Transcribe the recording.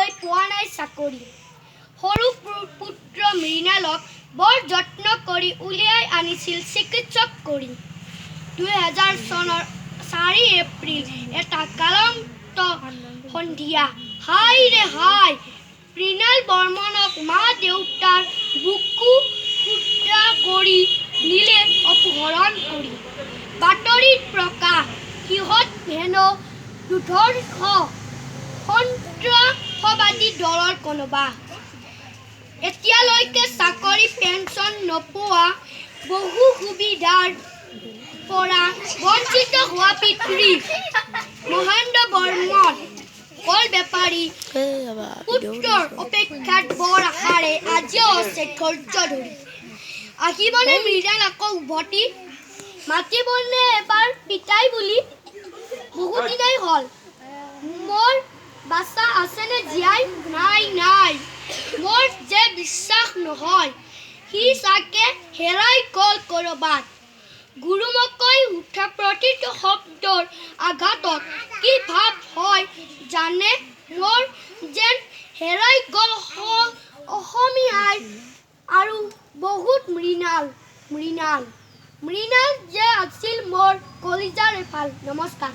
এতিয়ালৈ পোৱা নাই চাকৰি। সৰু পুত্ৰ মৃণালক বৰ যত্ন কৰি উলিয়াই আনিছিল চিকিৎসক কৰি। 2000 চনৰ 4 এপ্ৰিল, এটা কালন্ত সন্ধিয়া। হায় ৰে হায়, মৃণাল বৰ্মনক মা দেউতাৰ বুকু ফুটা কৰি নিলে অপহৰণ কৰি। বাতৰিত প্ৰকাশ, সিহঁত হেনো দুৰ্ধৰ্ষ সন্ত্ৰাসবাদী দলৰ কোনোবা। এতিয়ালৈকে চাকৰি, পেঞ্চন নোপোৱা, বহু সুবিধাৰ পৰা বঞ্চিত হোৱা পিতৃ মহেন্দ্ৰ বৰ্মন, কল বেপাৰী, পুত্ৰৰ অপেক্ষাত বৰ আশাৰে আজিও আছে ধৈৰ্য ধৰি। আহিবনে মৃণাল আকৌ উভতি? মাতিবনে এবাৰ পিতাই বুলি? বহুদিনেই হ'ল। মোৰ বাচ্চা আছেনে জীয়াই? নাই নাই, মোৰ যে বিশ্বাস নহয়, সি চাগে হেৰাই গ'ল ক'ৰবাত। গুৰুমকৈ উঠা প্ৰতিটো শব্দৰ আঘাতত কি ভাৱ হয় জানে? মোৰ যেন হেৰাই গ'ল অসমীয়াৰ আৰু বহুত মৃণাল। মৃণাল, মৃণাল যে আছিল মোৰ কলিজাৰ এফাল। নমস্কাৰ।